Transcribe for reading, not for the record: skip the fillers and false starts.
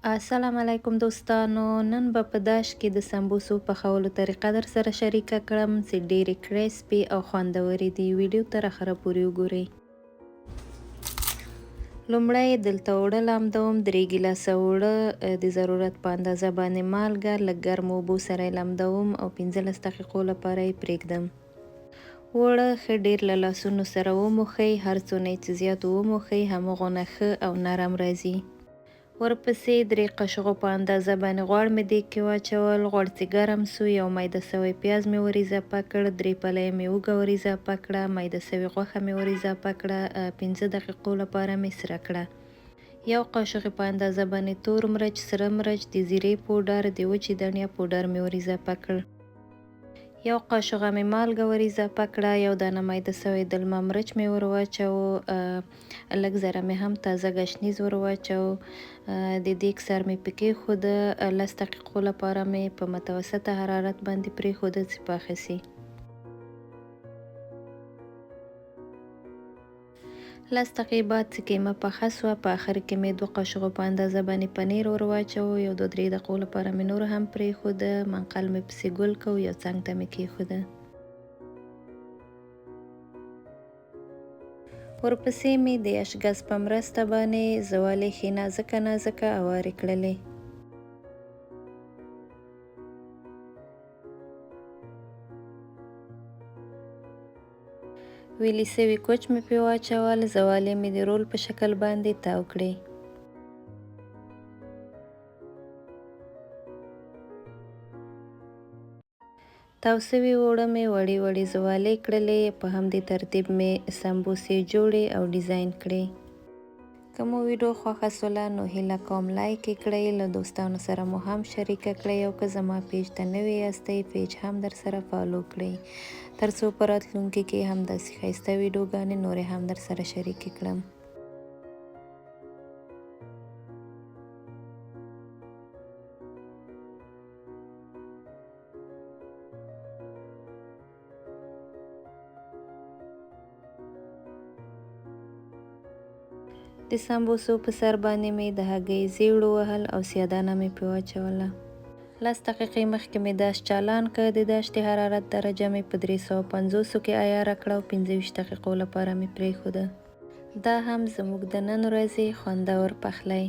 السلام علیکم دوستانو، نن به په داش کې د سمبوسو پخولو طریقه در سره شریکه کړم چې ډېرې crispy او خوندورې دي. ویډیو تر اخره پورې وګورئ. لومړی دلته اوړه لامدوم، 3 ګیلاسه اوړه، د ضرورت په اندازه باندې مالګه، لږ ګرمو اوبو سره یې لمدوم او 15 دقیقو لپاره یې پرېږدم. اوړه ښه ډېر له لاسونو سره وموښئ، هر څونه یې چې زیات وموښئ همغونه ښه او نرم راځي. ورپسې 3 قاشقو په اندازه باندې غوړ مې دیګ کې واچول. غوړ چې ګرم سو، یو میده سوی پیاز مې ور اضافه کړ، 3 پلۍ مې اوږه ور اضافه کړه، میده سوې غوښه مې ور اضافه کړه، 5 دقیقو لپاره مې سره کړه. یو قاشق په اندازه باندې تور مرچ، سره مرچ، د زیرې پوډر، د وچې دڼیا پوډر مې ور اضافه کړ. یو قاشقه مې مالګه ور اضافه کړه، یو دانه میده سوی دلمه مرچ مې ور واچاوه، لږ ذره مې هم تازه ګشنیز ور واچاوه، د دیګ سر مې پې کېښوده، 10 دقیقو لپاره مې په متوسطه حرارت باندې پرېښوده چې پاخه سي. 10 دقیقې بعد چې قیمه پخه سوه، په اخر کې مې 2 قاشقو په اندازه باندې پنیر ور واچاوه، یو دوه درې دقیقو لپاره مې نور هم پرېښوده، منقل مې پسې ګل کو، یو څنګ ته مې کېښوده. ورپسې مې د اشګز په مرسته باندې زوالې ښې نازکه نازکه اوارې کړلې. ویلي سوي کوچ مې پې واچول، زوالې مې د رول په شکل باندې تاو کړې. تاو سوي اوړه مې وړې وړې زوالې کړلې، په همدې ترتیب مې سمبوسې جوړې او ډیزاین کړې. که مو ویډیو خوښه سوله نو هیله کوم لایک یې کړئ، له دوستانو سره مو هم شریکه کړئ، او که زما پیج ته نوي یاستئ پیج هم در سره follow کړئ، ترڅو په راتلونکي کې هم داسې ښایسته ویډیوګانې نورې هم در سره شریکې کړم. د سمبوسو په سر باندې مې د هګۍ زیړ ووهل او سیاه مې پې واچوله. 10 دقیقې مخکې مې داش چالان که، د داش د حرارت درجه مې په 350 کې عیاره کړه او 25 دقیقو لپاره مې پرېښوده. دا هم زموږ د نن ورځې خوندور پخلی.